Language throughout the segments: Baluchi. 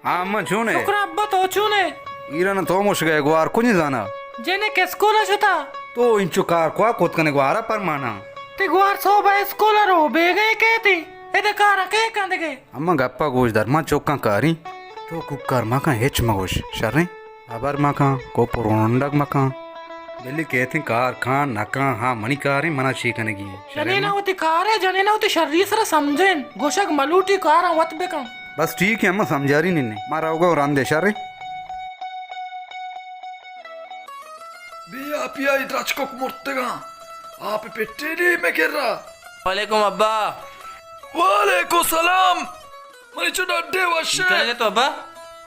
ہاں، من چون ئے؟ شکر ابا، تو چون ئے؟ ایران تو مشگئے گوار کجیں زانا؟ جنک اسکول شتا۔ تو انچو کار کوا کت کنے گوارا پرمانا؟ تی گوار صوبہ اسکول رو بیگئے کیتی۔ ادا کارا کے کندگے؟ اما گپا گوش در، من چوکاں کاریں۔ تو کوکار مکن، ہچ مگوش، شریں؟ ہبر مکن، کوپر رونڈگ مکن۔ بلی کیتیں کار کن نہ کن، ہاں منی کاریں، منا چی کنگی؟ شریں جنینا ما؟ وتی کارے، جنینا وتی شری سرا سمجھین، گوشگ ملوٹی کاراں وت بکن۔ بس ٹھیک ہے، اما سمجھاری ننے، ما روگا رندے، شریں؟ بے آپی آئی درچکک مرتگاں، آپ پٹے نی میں کرا۔ وعلیکم ابا۔ وعلیکم سلام۔ منی چو ڈڈے وشے۔ کنگے تو ابا؟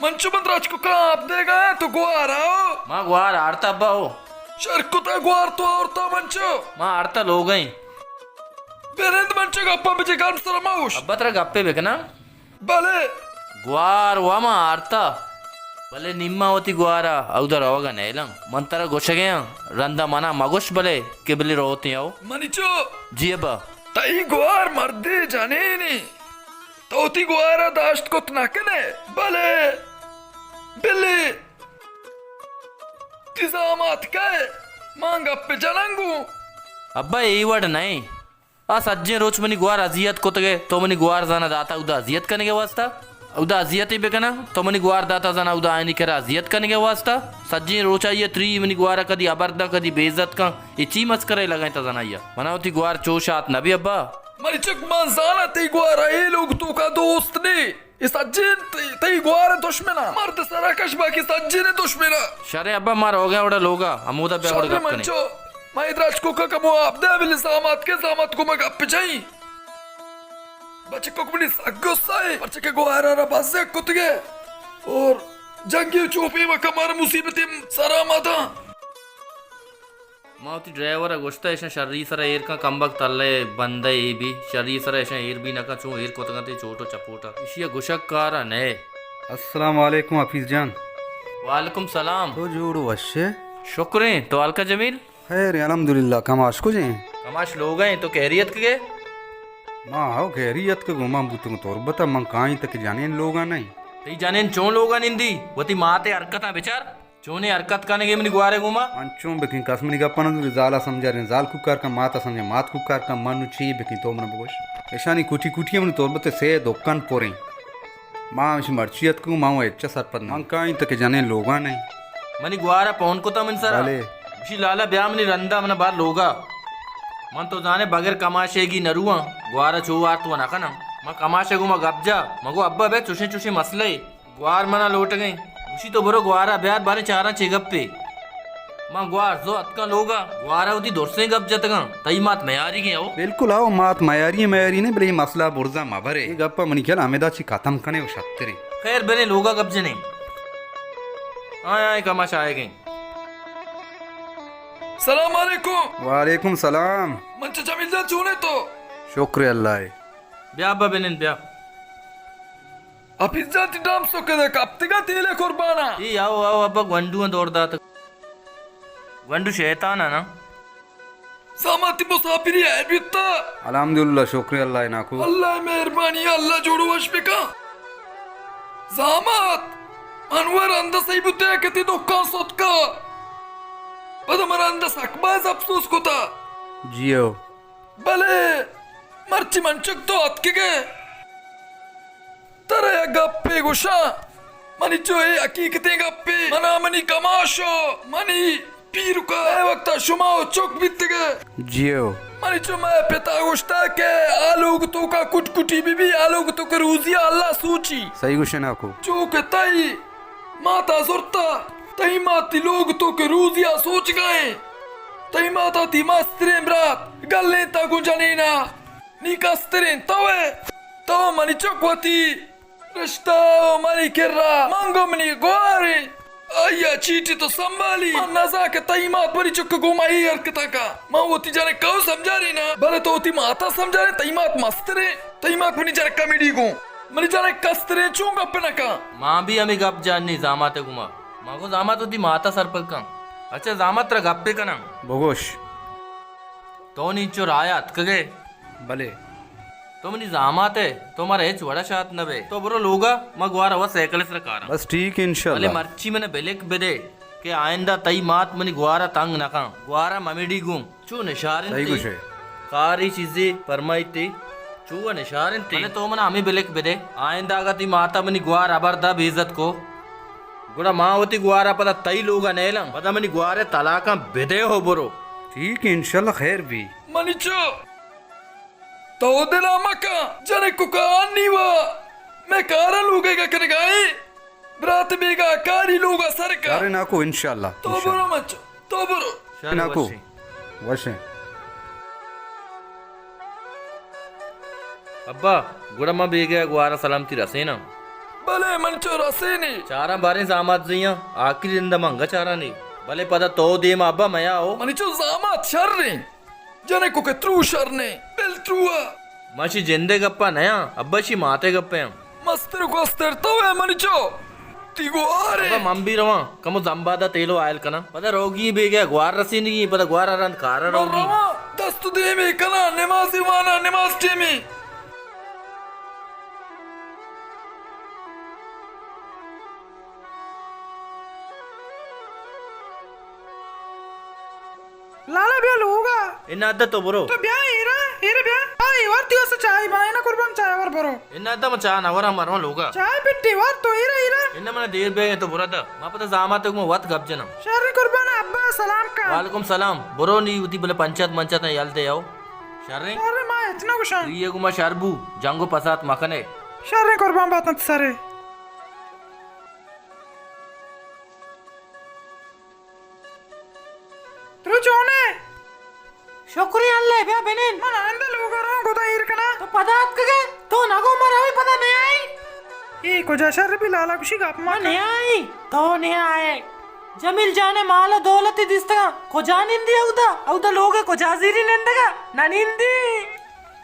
من چو من درچککاں آپ دیگا ہے، تو گوارا ہو؟ ما گوار آرتا ابا ہو۔ شر کتا گوار تو آورتا من چو۔ ما آرتا لوگئیں۔ بلند من چو گپا بجے گرم سر ما ہوش۔ ابا ترا گپے بکنا؟ بلے۔ گوار و ما آرتا۔ بلے نیما وتی گوارا اودا روگا نیلم۔ من ترا گوشگیاں، رندا منا مگوش بلے کہ بلے روتیں او۔ منی چو۔ جی ابا۔ تئی گوار مردے جنینے۔ تو وتی گوارا داشت کت نہ کنے، بلے، بلے، تی زامات کئے، مان گپ جننگوں۔ ابا، اے وڑ نئے۔ آ سجیں روچ منی گوار اذیت کتگے، تو منی گوار زانا داتا اودا اذیت کنگے واسطہ؟ اودا اذیت ہی بکنا، تو منی گوار داتا زانا اودا آئینی کرا اذیت کنگے واسطہ؟ سجیں روچ آئیے تری منی گوارا کدی ابردا کدی بے عزت کن، اے چی مسکرے لگائیں تا زانا یا؟ منا وتی گوار چوش آت نبی ابا۔ منی چک، من زاناں تئی گوارا اے لوگ توکا دوست نے۔ اے سجین تئی، تئی گوار دشمنا۔ مرد سرا کش باقی سجین دشمنا۔ شریں ابا، ما روگا وڑا لوگا، ہمودا بیا وڑا شر گپ کنے۔ منچو، ما ادراج کو کا کمو آپ دے بل زامات کے زامات کو ما گپ جائیں۔ بچکو منی سک غصہ ہے، پرچہ کہ گوارا را بزگ کتگے۔ اور جنگی چوپی ما کمار مصیبتیں سرا ما داں۔ ما وتی ڈرائیور ء گوشتہ، ایشاں شری سرا ایر کن، کمبخت اللہ ء بندہ اے بی، شری سرا ایشاں ایر بی نہ کن، چون ایر کتگ انت اے چوٹ و چپوٹ ء۔ ایشی ء گوشگ کار ء نئے۔ السلام علیکم حفیظ جان۔ وعلیکم سلام۔ تو جوڑ وش ئے؟ شکریں، تو حلقہ جمیل؟ خیر، الحمدللہ۔ کماش کجیں؟ کماش لوگ ء، تو کہری اتکگے؟ ما ہو کہری اتکگوں، من بوتگوں تربت ء، من کائیں تک جنین لوگ ء نئیں۔ تئی جنین چون لوگ ء نندی؟ وتی مات ء حرکتاں بچار۔ چونیں حرکت کنگے منی گوارے گوما؟ من چون بکن، کس منی گپا نہ زوری، زالا سمجھاریں، زال کوکار کن، ماتا سمجھا، مات کوکار کن، من نوں چی بکن، تو منا بگوش۔ اشانی کوٹی کوٹی منی تربت سے دکان پوریں۔ ما ہمشی مرچی اتکوں، ما اوں ہچ سرپد نہ۔ من کائیں تک جنین لوگا نئیں۔ منی گوارا پون کتا من سرا۔ بلے۔ گوشی لالا بیا منی رندا، منا بار لوگا۔ من تو زانے بغیر کماشے گی نہ رواں، گوارا چو وارت و نہ کناں۔ من کماشے گوما گپ جا، مگو ابا بے چوشیں چوشیں مسئلہ اے۔ گوار منا لوٹگیں۔ گوشی تو برو گوارا بیار، باریں چاراں چے گپے۔ من گوار زو اتکاں لوگا، گوارا وتی درسیں گپ جتگاں۔ تئی مات میاریگیں او؟ بالکل آؤ، مات میاری میاری نے، بلے اے مسئلہ برزا مبرے۔ اے گپا منی خیال ہمیدا چی ختم کنے و شتریں۔ خیر بلے لوگا گپ جنیں۔ آئے آئے کماش آئیگیں۔ سلام علیکم۔ وعلیکم سلام۔ من چہ جمیل جان چونے تو؟ شکر اللہ ہے۔ بیا ابا بنند بیا۔ حفیظ جان، تئی ڈام سکے دے کپتگا تیلے قربانا۔ اے آؤ، آؤ ابا، گونڈو دور دات۔ گونڈو شیطان ہے نا۔ زامات، تئی مسافری ہیر بیتا؟ الحمدللہ، شکر اللہ ناکو۔ اللہ مہربانی، اللہ جوڑ وش بکا۔ زامات، انور اندہ صحیح بوتے کہ تئی دکان ستکا۔ پدا من اندہ سک باز افسوس کتا۔ جیو۔ بلے مرچی من چک تو اتکگے۔ ترا یک گپے گوشاں، منی چو اے حقیقتیں گپے، منا منی کماشو، منی پیرکا، اے وقتا شما و چک بیتگے۔ جیو۔ منی چو مئے پتا گوشتا کہ آ لوگ توکا کٹ کٹی بی بی، آ لوگ توکا روزی اللہ سوچی۔ صحیح گوشے ناکو۔ چو کہ تئی ماتا زرتا، تئی مات تئی لوگ توکا روزیا سوچگائیں۔ تئی ماتا تئی مستریں برات گلینتا گوں جنینا۔ نی کستریں توئے، تو منی چک وتی رشتہ و منی کرا، من گوں منی گواریں۔ آئیا چیٹی تو سنبھالی۔ من نزاں کہ تئی مات منی چک گوں ما اے حرکتاں کا۔ من وتی جنک کو سمجھارینا، بلے تو وتی ماتا سمجھارے، تئی مات مستریں۔ تئی مات منی جنک کمیڈی گوں۔ منی جنک کستریں چون گپ نہ کا۔ ما بھی ہمیں گپ جاننی زامات گوما۔ ما گوں زامات وتی ماتا سرپد کن۔ اچھا زامات ترا گپے کناں۔ بگوش۔ تو نی چو رایا اتکگے؟ بلے۔ تو منی زامات ئے، تو مارا ہچ وڑا شات نہ بئے۔ تو برو لوگا، ما گوارا وت سائیکل سرا کاراں۔ بس ٹھیک ہے، بلے انشاءاللہ۔ مرچی من بلک بدے کہ آئندہ تئی مات منی گوارا تنگ نہ کن۔ گوارا ممیڈی گوں۔ چو نشارنت صحیح گوشے۔ کاری چیزے پرمائیتے، چو و نشارنتے۔ بلے تو منا ہمے بلک بدے۔ آئندہ اگاں تئی ماتا منی گوار ہبر دا بے عزت کو، گڑا ما وتی گوارا پدا تئی لوگا نیلاں۔ پدا منی گوارے طلاقاں بدے ہو برو۔ ٹھیک ہے، انشاءاللہ خیر بی۔ منی چو تو دلا مکن، جنکو کانی وا، مئے کارا لوگے گا کنگائے، برات بیگا کاری لوگا سر کا۔ شر ناکو، انشاءاللہ، تو انشاءاللہ۔ برو مچو، تو برو۔ شر ناکو، وشیں۔ وشیں۔ ابا، گڑا ما بیگا گوارا سلامتی رسیناں۔ بلے من چو رسینی۔ چاراں باریں زامات زیاں، آخری رندا منگا چارانی۔ بلے پدا تو دیما ابا میا ہو۔ منی چو زامات شریں۔ جنکو کہ ترو شر نے، بل ترو ء۔ ما شی جندے گپا نیاں، ابا شی ماتے گپے آں۔ مستر گوستر تو اے منی چو، تی گوارے۔ ابا من بھی رواں، کمو زمبادا تیلو آئل کناں۔ پدا روگی بیگا گوار رسینگی، پدا گوار رند کارا من روگی۔ رواں، دست دیمی کناں، نمازی وانا، نماز ٹیمی۔ لالا بیا لوگا۔ انا ادا تو برو۔ تو بیا ایرا، ایرا بیا۔ آ، اے وار تی واسطہ چائے بنائے نا قربان، چائے ور برو۔ انا ادا من چاہ نہ وراں، مرواں لوگا۔ چائے پٹی وار تو ایرا، ایرا۔ انا من دیر بے تو برو دا۔ ما پتا زامات کو وت گپ جنم۔ شر قربان ابا سلام کا۔ وعلیکم سلام۔ برو نی وتی بلے پنچات منچات یل دے آؤ۔ شر۔ شر ما اتنا گشان۔ یہ گما شر بو، جنگو پسات مکنے۔ شر قربان باتن سرے۔ ترو چونے؟ شکری اللہ، بیا بنین۔ من آئندہ لوگا رواں، گدا ایر کناں۔ تو پدا اتکگے؟ تو نگو من روی پدا نیائی؟ اے کجا شر بی لالا گوشی گپ ما من نیائی، تو نیائے۔ جمیل جان مال و دولت دیستگاں۔ کجا نندی اودا؟ اودا لوگ کجا زیری نندگا؟ نہ نندی۔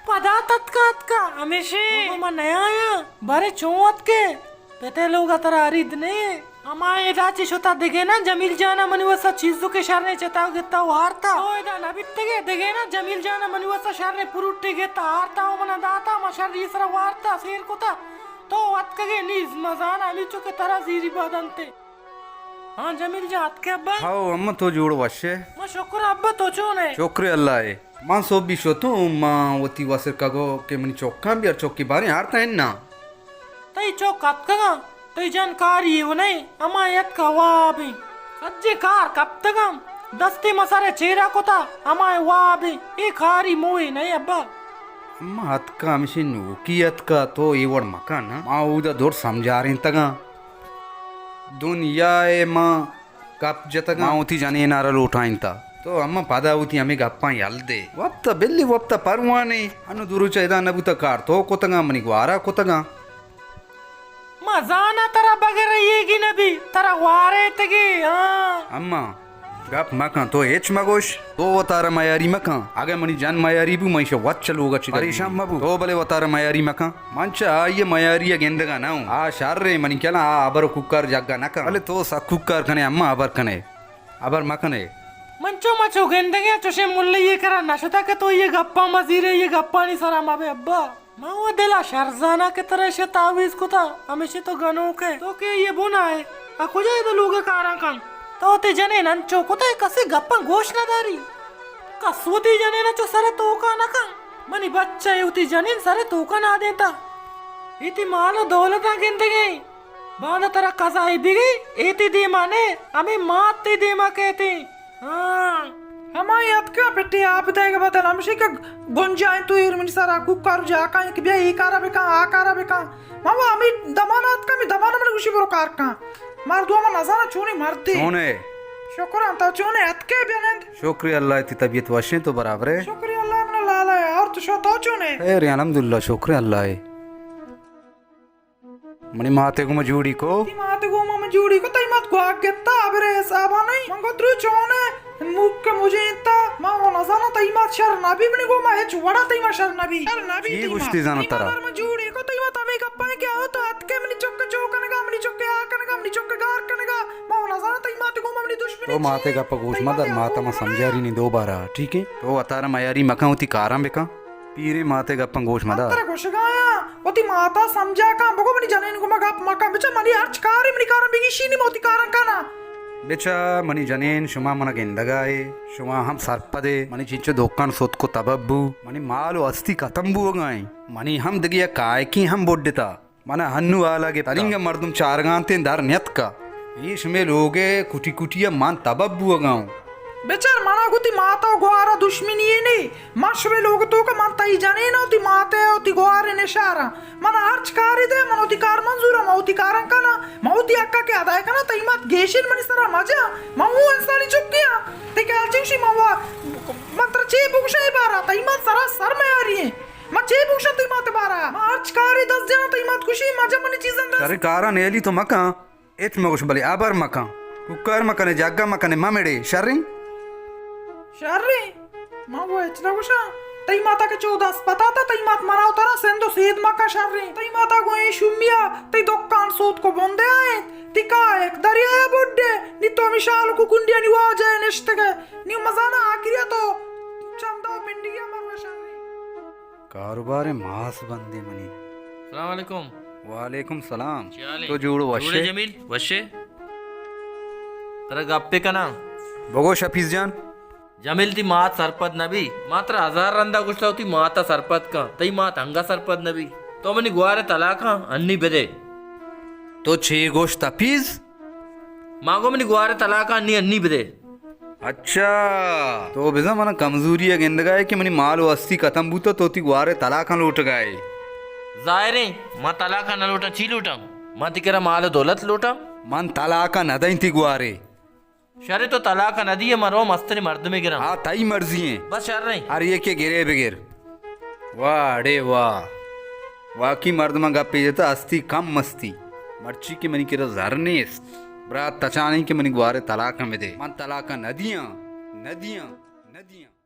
پدا تتکا اتکا ہمیشی۔ من نیایاں۔ بارے چون اتکے؟ پتے لوگ ء ترا ارید نے۔ ہما ادا چہ شتا دگہ نا جمیل جان ء منی واسا چیزو کہ شریں چتا گتا وارتا۔ تو ادا نہ بیتگے دگہ نا جمیل جان ء منی واسا شریں پروٹے گتا آرتا و منا داتا، ما شری سرا وارتا سیر کتا۔ تو اتکگے نیز مزان ہمیچو کہ ترا زیری بدنتے۔ ہاں جمیل جان اتکے ابا؟ ہاو اماں تو جوڑ وشے؟ ما شکر ابا تو چون ہے؟ شکر اللہ ہے۔ من سوبی شتوں، من وتی وسر کگو کہ منی چکاں بیار، چکی باریں آرتا اناں۔ تئی چک اتکگاں، تئی جن کاری و نئے، ہما اتکا وابیں۔ سجے کار کپتگاں، دستے مسرے چیرا کتا، ہما وابیں۔ اے کاری موئے نئے ابا۔ اما اتکا ہمشی نوکی اتکا، تو اے وڑ مکن نا۔ ما اودا دور سمجھارینتگاں۔ دنیا ء ما گپ جتگ، ما وتی جنین ء را لوٹائینتا۔ تو اما پدا وتی ہمے گپاں یل دے۔ وپت ء بلی وپت ء پروانے۔ انو دو روچ ادا نہ بوتا کار تو کتگاں، منی گوارا کتگاں۔ ما زانا ترا بغیر ایگی نہ بی، ترا وارے تگی، ہاں۔ اما گپ مکن، تو ہچ مگوش، تو وتارا میاری مکن۔ اگہ منی جن میاری بو، من ایشا وت چہ لوگا چہ پریشان مبو۔ تو بلے وتارا میاری مکن۔ من چہ آئی ء میاری ء گندگا نہ اوں۔ آ شر ایں، منی کلاں آ ہبر و کوکار جگہ نہ کن۔ بلے تو سک کوکار کنے، اما ہبر کنے، ہبر مکنے۔ من چو مچو گندگے آں، چوشیں ملے ء کرا نہ شتا کہ تو یہ گپاں مزیرے، یہ گپانی سرا مبے ابا۔ من و دلا شر زاناں کہ ترا ایشی تعویذ کتا، ہمیشی تو گنوک ئے۔ تو کہ یہ بنا ئے، آ کجا ادا لوگ کاراں کن؟ تو وتی جنین انچو کتا، کسی گپاں گوش نہ داری۔ کس وتی جنین چو سر توکا نہ کن۔ منی بچہ ء وتی جنین سر ء توکا نادینتا۔ اے تئی مال و دولتاں گندگیں۔ باندا ترا قضائی بگی، اے تئی دیما نے، ہمے مات تئی دیما کیتیں۔ ہاں۔ ہمائی اتکا پٹی آپ دئیگ بدل ہمشی کہ گنجائیں تو ایر منی سرا کوکار جاکاں کہ بیا اے کارا بکن، آ کارا بکن۔ ما وا ہمے دمان اتکا، ہمے دمان من گوشی برو کار کن۔ مردو ما نزاناں چونیں مردے۔ چون ئے؟ شکر انت، تو چون ئے؟ اتکے بیا نند۔ شکر اللہ، تئی طبیعت وشیں، تو برابر ئے؟ شکر اللہ، من لالا ہے، اور تو شو، تو چون ئے؟ خیر، الحمدللہ، شکر اللہ ہے۔ منی ماتے گوما جوڑی کو؟ تئی ماتے گوما من جوڑی کو، تئی مات گواک گتا، ابرے حسابا نہیں۔ من گو ترو چون ئے؟ موک مجینتا، ما و نزاناں تئی مات شر نبی، منی گوما ہچ وڑا تئی مات شر نبی۔ شر نبی چی تئی گوشتی مات۔ زاناں تئی ترا؟ مات من جوڑی کو، تئی مات ہمے گپاں کہ آؤ تو اتکے منی چک چو کنگا، منی چک آ کنگا، منی چک گار کنگا۔ ما و نزاناں تئی مات گوما منی دشمنی تو ماتے چی؟ گپ گوش تئی مدر، مات ماتا ما سمجھاری نہیں دوبارہ، ٹھیک ہے؟ تو وتارا میاری مکن، وتی کاراں بکن۔ پیریں ماتے گپاں گوش مدار۔ ترا گوشگایاں، وتی ماتا سمجھا کن، بگو منی جنین گما گپ مکن، بچا منی ہرچ کارے منی کاراں بگیشینی، من وتی کاراں کناں۔ بچا منی جنین، شما منا گندگائے، شما ہم سرپدے، منی چنچو دکان ستک و تبب بو، منی مال و ہستی ختم بوگائیں، منی ہم دگہ یک کائکی ہم بڈتا۔ من ء ہنو حالا گپت، تنیگا مردم چارگانتیں در نیتکا۔ اے شمے لوگ ء کٹی کٹی ء من تبب بوگا اوں۔ بچار، منا گوں تئی مات ء گوار ء دشمنی یے نے۔ من شمے لوگ توکا من تئی جنین ء تئی مات ء تئی گوار ء نشاراں۔ من ہرچ کارے دے، من وتی کار منظور ء، من وتی کاراں کناں، من وتی حق ء کہ ادا کناں، تئی مات گیشین منی سرا مجا۔ من اوں انسانی چکے آں۔ تئی خیال چوشی من وا، من ترا چے بگوشاں اے بارا؟ تئی مات سرا سر میاری ایں۔ من چے بگوشاں تئی مات ء بارا؟ من ہرچ کارے دست جناں، تئی مات گوشی مجا منی چیزاں دست۔ شریں کاراں نیلی تو مکن، ہچ مگوش، بلے ہبر مکن، کوکار مکنے، جگہ مکنے، ممڑے، شریں؟ شریں؟ من وہ ہچ نہ گوشاں۔ تئی ماتا کہ چود اسپتاتا، تئی مات منا و ترا سند و سید مکن، شریں؟ تئی ماتا گوں اے شومیا تئی دکان سوتک و بندے آئیں، تئی کائک دریایا بڈے، نی تو ہمے شال کو کنڈیانی واجہ نشتگے، نی مزانا آخریا تو چندہ و پنڈیا مرو، شریں؟ کاروبار ماس بندے منی۔ السلام علیکم۔ وعلیکم سلام۔ چے حال ایں؟ تو جوڑ و وش جوڑ ئے؟ جمیل، وش ئے؟ ترا گپے کناں۔ بگوش حفیظ جان۔ جمیل، تئی مات سرپد نہ بی۔ ما ترا ہزار رندا گوشتا وتی ماتا سرپد کن۔ تئی مات انگا سرپد نہ بی۔ تو منی گوارے طلاقاں انی بدے۔ تو چے گوشت حفیظ؟ ما گو منی گوارے طلاقاں انی، انی بدے۔ اچھا، تو بزاں من کمزوری ء گندگا ئے کہ منی مال و ہستی ختم بوتہ، تو وتی گوارے طلاقاں لوٹگا ئے۔ ظاہریں، من طلاقاں نہ لوٹاں، چی لوٹاں؟ من تئی کرا مال و دولت لوٹاں؟ من طلاقاں نہ دئیں تئی گوارے۔ شریں، تو طلاقاں نہ دیئے، من رو مستریں مردمے گراں۔ آ تئی مرضی ایں۔ بس شریں۔ ہر یکے گرے بگر۔ واہ، اڑے واہ۔ واقعی مردماں گپے جتہ، ہستی کم مستی۔ مرچی کہ منی کرا زر نیست۔ برات تچانیں کہ منی گوارے طلاقاں بدے۔ من طلاقاں نہ دیاں، نہ دیاں، نہ دیاں۔